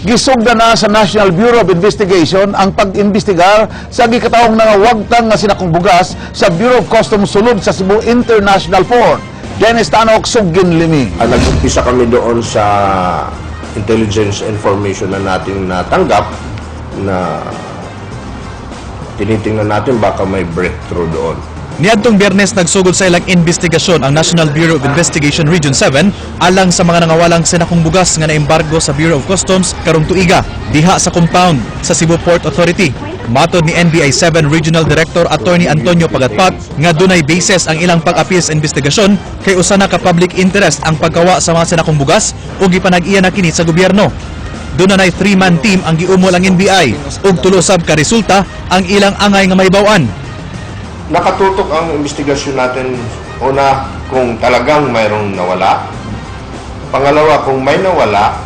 Gisugda na sa National Bureau of Investigation ang pag-imbestigar sa gikatawong nangawagtang nga sinakong bugas sa Bureau of Customs sulod sa Cebu International Port. Dennis Tanok, Sugin Limi. Nag-umpisa kami doon sa intelligence information na nating natanggap na tinitingnan natin baka may breakthrough doon. Niadtong Biyernes, nagsugod sa ilang investigasyon ang National Bureau of Investigation Region 7 alang sa mga nangawalang sinakong bugas nga naembargo sa Bureau of Customs karong tuiga diha sa compound sa Cebu Port Authority. Matod ni NBI 7 Regional Director Attorney Antonio Pagatpat nga dunay basis ang ilang pag-apil sa investigasyon kay usa na ka public interest ang pagkawa sa mga sinakong bugas ug gipanag-iya na kini sa gobyerno. Duna nay three-man team ang giumol ang NBI ug tulo sab ka resulta ang ilang angay nga mahibaw-an. Nakatutok ang investigasyon natin, una, kung talagang mayroong nawala. Pangalawa, kung may nawala,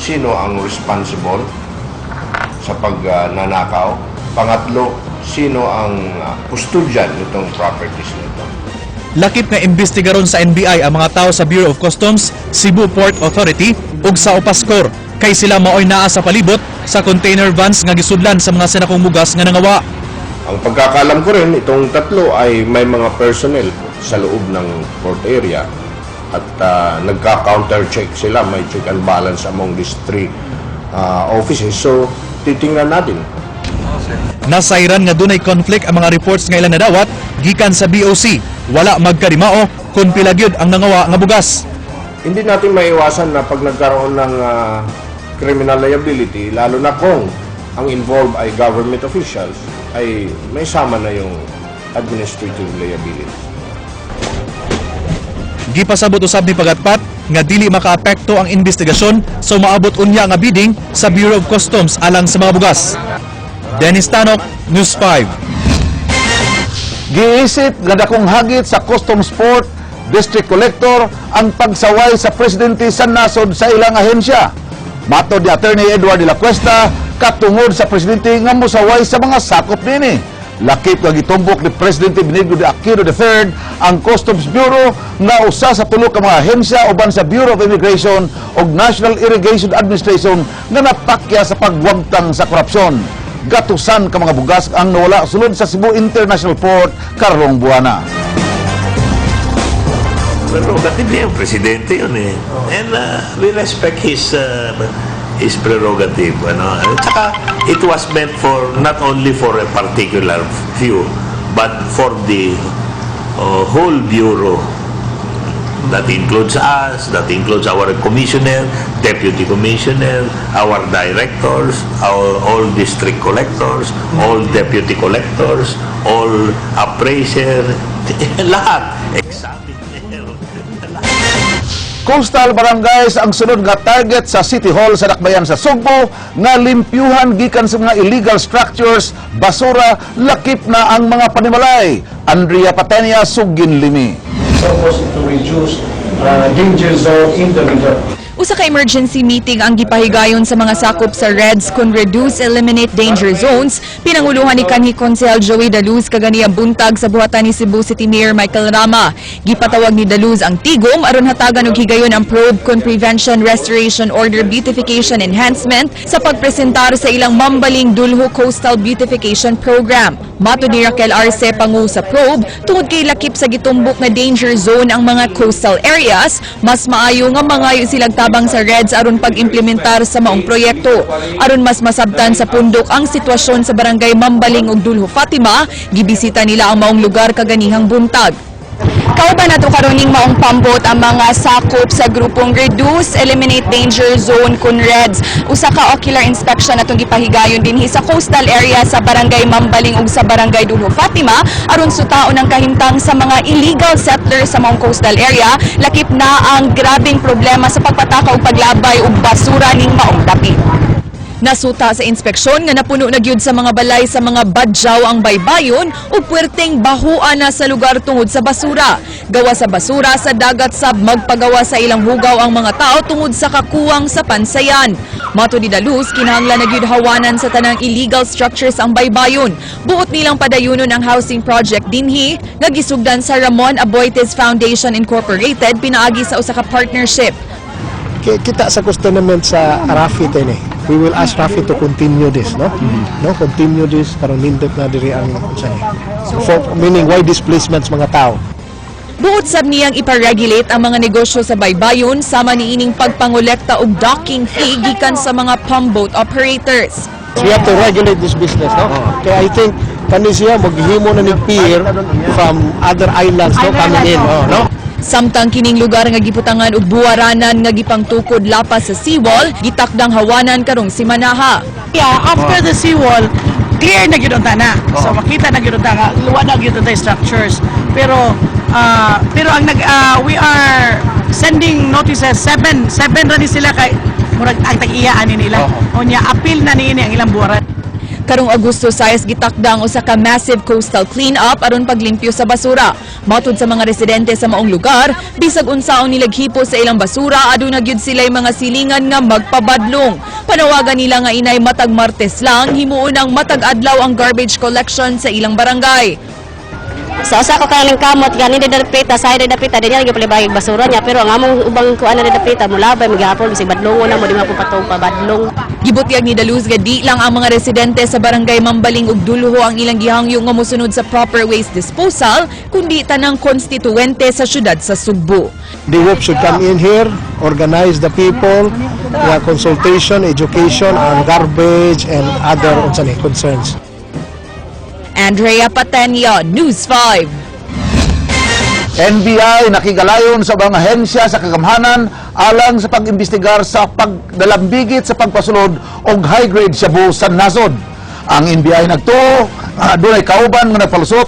sino ang responsible sa pagnanakaw. Pangatlo, sino ang custodian nitong properties nito. Lakip nga imbestigaron sa NBI ang mga tao sa Bureau of Customs, Cebu Port Authority ug sa Opascor kay sila maoy naa sa palibot sa container vans nga gisudlan sa mga sinakong bugas nga nangawa. Ang pagkakaalam ko rin, itong tatlo ay may mga personnel sa loob ng port area at nagka-counter check sila, may check and balance among these three offices. So, titingnan natin. Nasayran nga dunay conflict ang mga reports nga ilang nadawat gikan sa BOC. Wala magkarimao kung pila gyud ang nangawa nga bugas. Hindi natin maiwasan na pag nagkaroon ng criminal liability, lalo na kung ang involved ay government officials, ay may sama na yung administrative liability. Gipasabot usab ni Pagatpat nga dili makaapekto ang investigasyon sa umaabot unya nga bidding sa Bureau of Customs alang sa mga bugas. Dennis Tanok, News 5. Giisip nga dakong hagit sa Customs Port District Collector ang pagsaway sa presidente sa nasod sa ilang ahensya. Matod ni Attorney Edward de la Cuesta, katungod sa presidente nga mosaway sa mga sakop nini. Lakip nga gitumbok ni Presidente Benigno de Aquino III ang Customs Bureau nga usa sa tulo ka mga ahensya uban sa Bureau of Immigration ug National Irrigation Administration nga napakya sa pagwagtang sa korupsyon. Gatusan ka mga bugas ang nawala sulod sa Cebu International Port karong buwana. Prerogative niya yung presidente yun eh. And we respect his prerogative. Ano? At saka, it was meant for not only for a particular few, but for the whole bureau. That includes us, that includes our commissioner, deputy commissioner, our directors, our all district collectors, all deputy collectors, all appraiser, lahat. Examiner. Coastal barangays ang sunod nga target sa City Hall sa Dakbayan sa Sugbo nga limpyuhan gikan sa mga illegal structures, basura, lakip na ang mga panimalay. Andrea Patenia, Sugin Limi. Purpose to reduce danger zone in the river. Usa ka emergency meeting ang gipahigayon sa mga sakop sa REDS kun Reduce Eliminate Danger Zones, pinanguluhan ni kanhi Konsehal Joey Daluz kaganiyang buntag sa buhatan ni Cebu City Mayor Michael Rama. Gipatawag ni Daluz ang tigom aron hatagan og higayon ang probe kun Prevention, Restoration Order Beautification Enhancement sa pagpresentar sa ilang Mambaling Dulho Coastal Beautification Program. Matod ni Raquel Arce, pangu sa probe, tungod kay lakip sa gitumbok nga danger zone ang mga coastal areas, mas maayo nga mangayo silang tabang sa REDS aron pag-implementar sa maong proyekto. Aron mas masabtan sa pundok ang sitwasyon sa barangay Mambaling ug Dulho Fatima, gibisita nila ang maong lugar kaganihang buntag. Kauban nato karon ning maong pambot ang mga sakop sa grupong Reduce Eliminate Danger Zone kun REDS. Usa ka ocular inspection atong gipahigayon dinhi sa coastal area sa barangay Mambaling ug sa barangay Dulho Fatima aron sutaon ang kahimtang sa mga illegal settlers sa maong coastal area, lakip na ang grabeng problema sa pagpataka ug paglabay og basura ning maong dapit. Nasuta sa inspeksyon nga napuno na gyud sa mga balay sa mga badyaw ang baybayon ug puwerteng bahuan na sa lugar tungod sa basura. Gawa sa basura sa dagat sab magpagawa sa ilang hugaw ang mga tao tungod sa kakuwang sa pansayan. Matod ni Daluz, kinahanglan na gyud hawanan sa tanang illegal structures ang baybayon. Buot nilang padayunon ang housing project dinhi nga gisugdan sa Ramon Aboitiz Foundation Incorporated pinaagi sa usa ka partnership. Kita sa customer sa Arafi din eh. We will ask Rafi to continue this, no? No, continue this karon nindot na diri ang unsa ni. For, meaning why displacements mga tao. Buot sab niyang ipa-regulate ang mga negosyo sa baybayon sama niining pagpangolekta og docking fee gikan sa mga pump boat operators. We have to regulate this business, no? Kaya I think kani siya maghimo na nig pier from other islands, no, coming in, oh, no? Samtang kining lugar nga giputangan og buwaranan nga gipangtukod lapas sa seawall, gitakdang hawanan karong simanaha. Yeah, after the seawall, clear na gyud unta na. So makita na gyud unta nga wa na gyud unta structures. Pero ang nag we are sending notices, seven seven ra ni sila kay murag ang tag-iya ani nila. Unya appeal na niini ang ilang buwaran. Karong Agosto 6, gitakda ang usa ka massive coastal clean-up aron paglimpyo sa basura. Matud sa mga residente sa maong lugar, bisag unsaon nila hipo sa ilang basura, aduna gyud sila'y mga silingan nga magpabadlong. Panawagan nila nga inay matag Martes lang, himuon ang matag adlaw ang garbage collection sa ilang barangay. Sa usa ko kaning kamot gani di dapita sa di dapita di niya gipalibay basura niya, pero ang among ubang kuan na di dapita mulabay magihapon bisag badlongon na mo, di mapapatong pa badlong. Gibutyag ni Daluz nga di lang ang mga residente sa barangay Mambaling ug Dulho ang ilang gihangyo nga mosunod sa proper waste disposal, kundi tanang konstituente sa syudad sa Sugbo. The WOP should come in here, organize the people, yeah, consultation, education on garbage and other unsa ni concerns. Andrea Patenia, News 5. NBI nakigalayon sa mga ahensya sa kagamhanan alang sa pag-imbestigar sa pagdalambigit sa pagpasulod og high-grade shabu sa nasod. Ang NBI nagtuo, dunay kauban nga nagpalusot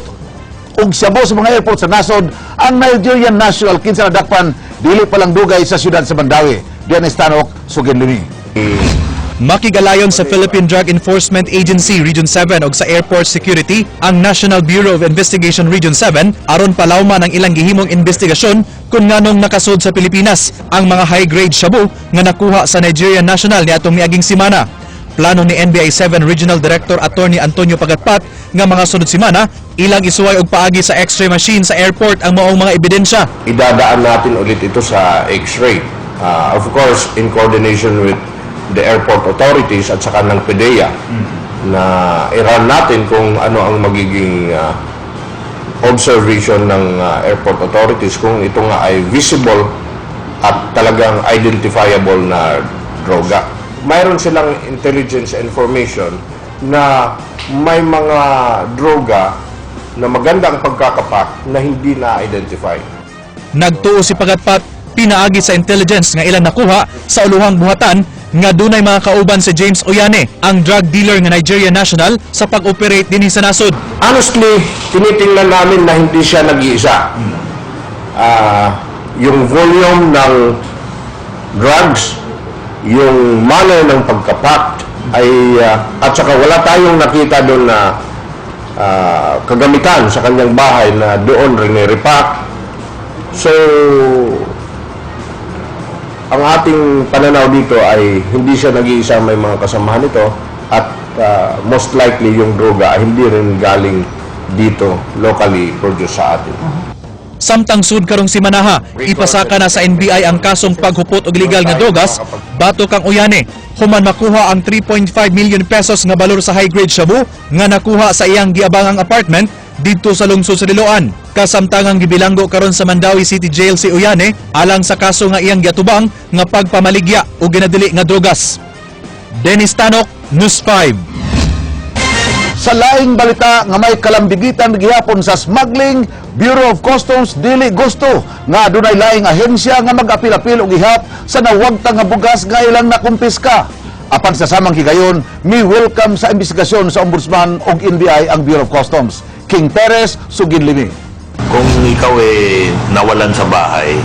og shabu sa mga airport sa nasod ang Nigerian national kinsa nadakpan dili pa lang dugay sa siyudad sa Mandaue. Dennis Tanok, sugin limi. Makigalayon sa Philippine Drug Enforcement Agency Region 7 og sa Airport Security ang National Bureau of Investigation Region 7 aron palawman ang ilang gihimong investigasyon kung nganong nakasud sa Pilipinas ang mga high-grade shabu nga nakuha sa Nigerian national niadtong miaging simana. Plano ni NBI 7 Regional Director Attorney Antonio Pagatpat nga mga sunod simana ilang isuway og paagi sa x-ray machine sa airport ang maong mga ebidensya. Idadaan natin ulit ito sa X-ray. Of course, in coordination with the airport authorities at saka ng PDEA na i-run natin kung ano ang magiging observation ng airport authorities kung ito nga ay visible at talagang identifiable na droga. Mayroon silang intelligence information na may mga droga na maganda ang pagkakapak na hindi na-identify. Nagtuo si Pagatpat pinaagi sa intelligence nga ilang nakuha sa uluhang buhatan nga dunay mga kauban si James Oyane, ang drug dealer nga Nigerian national, sa pag-operate dinhi sa nasod. Honestly, tinitingnan namin na hindi siya nag-iisa. Yung volume ng drugs, yung manner ng pagkapak, ay, at saka wala tayong nakita doon na kagamitan sa kanyang bahay na doon rin repack. So, ang ating pananaw dito ay hindi siya nag-iisa, may mga kasamahan nito at most likely yung droga ay hindi rin galing dito, locally produced sa atin. Samtang sud karong simanaha, ipasaka na sa NBI ang kasong paghupot og illegal nga drogas batok kang Oyane human makuha ang 3.5 million pesos nga balor sa high-grade shabu nga nakuha sa iyang giabangang apartment didto sa lungsod sa Liloan. Kasamtangang gibilanggo karon sa Mandaue City Jail si Oyane alang sa kaso nga iyang giatubang nga pagpamaligya og ginadili nga drogas. Dennis Tanok, News 5. Sa laing balita nga may kalambigitan gihapon sa smuggling, Bureau of Customs dili gusto nga adunay laing ahensya nga mag-apil-apil og ihap sa nawagtang nga bugas nga ilang nakumpiska. Apan sa samang higayon, mi welcome sa investigasyon sa Ombudsman og NBI ang Bureau of Customs. King Perez, sugin limi. Kung ikaw eh nawalan sa bahay,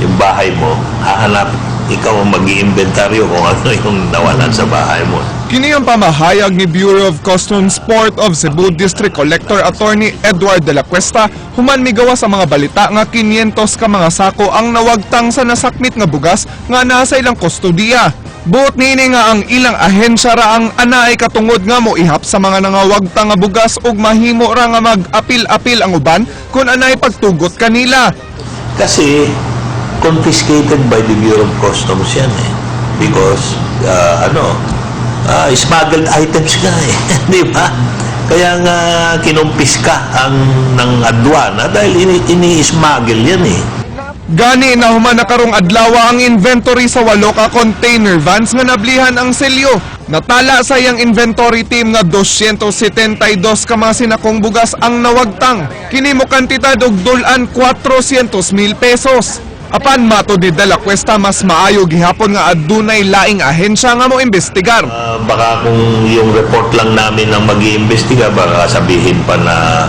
yung bahay mo, hahanap, ikaw ang mag inventaryo kung ano yung nawalan sa bahay mo. Kini ang pamahayag ni Bureau of Customs Port of Cebu District Collector Attorney Edward de la Cuesta human migawa sa mga balita nga 500 ka mga sako ang nawagtang sa nasakmit nga bugas nga nasa ilang kustodiya. Buot niini nga ang ilang ahensya ra ang anaay katungod nga moihap sa mga nangawagtang nga bugas ug mahimo ra nga mag-apil-apil ang uban kung anay pagtugot kanila. Kasi confiscated by the Bureau of Customs yan eh. Because, ano, Smuggled items nga eh, di ba? Kaya nga kinumpiska ang ng aduana dahil ini-smuggle yan eh. Gani nahuman na karong adlaw ang inventory sa walo ka container vans nga nablihan ang selyo. Natala sa iyang inventory team nga 272 ka mga sinakong bugas ang nawagtang. Kini mo kantidad og dul-an 400 mil pesos. Apan matod ni De La Cuesta, mas maayo gihapon nga adunay laing ahensya nga mo imbestigar. Baka kung yung report lang namin ang mag-iimbestiga, baka sabihin pa na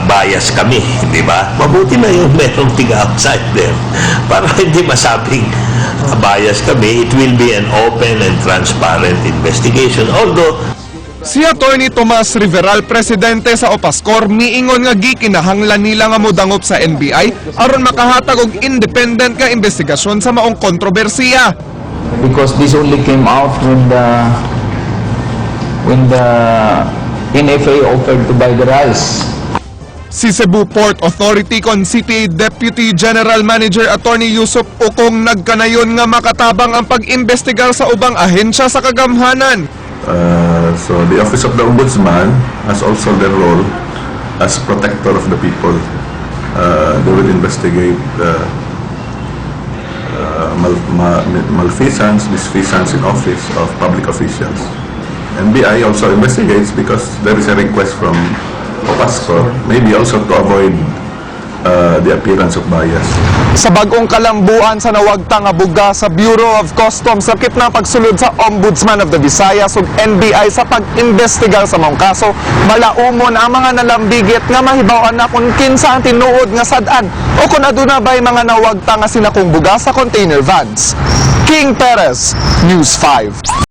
bias kami, di ba? Mabuti na yung merong tiga-outsider para hindi masabing bias kami. It will be an open and transparent investigation. Although, Si Attorney Tomas Riveral, presidente sa Opascor, miingon nga gikinahanglan nila nga modangop sa NBI aron makahatag og independent nga investigasyon sa maong kontrobersiya. Because this only came out when the NFA offered to buy the rice. Si Cebu Port Authority kon City Deputy General Manager Attorney Yusuf Ukong nagkanayon nga makatabang ang pag-imbestigar sa ubang ahensya sa kagamhanan. So the Office of the Ombudsman has also their role as protector of the people. They will investigate malfeasance, misfeasance in office of public officials. NBI also investigates because there is a request from OPASCOR, maybe also to avoid the appearance of bias. Sa bagong kalambuan sa nawagtang nga bugas sa Bureau of Customs, sakit na pagsulod sa Ombudsman of the Visayas ug NBI sa pag-imbestigar sa maong kaso, malaumon ang mga nalambigit nga mahibaw-an na kung kinsa ang tinuod nga sad-an o kung aduna ba'y mga nawagtang nga sinakong bugas sa container vans. King Perez, News 5.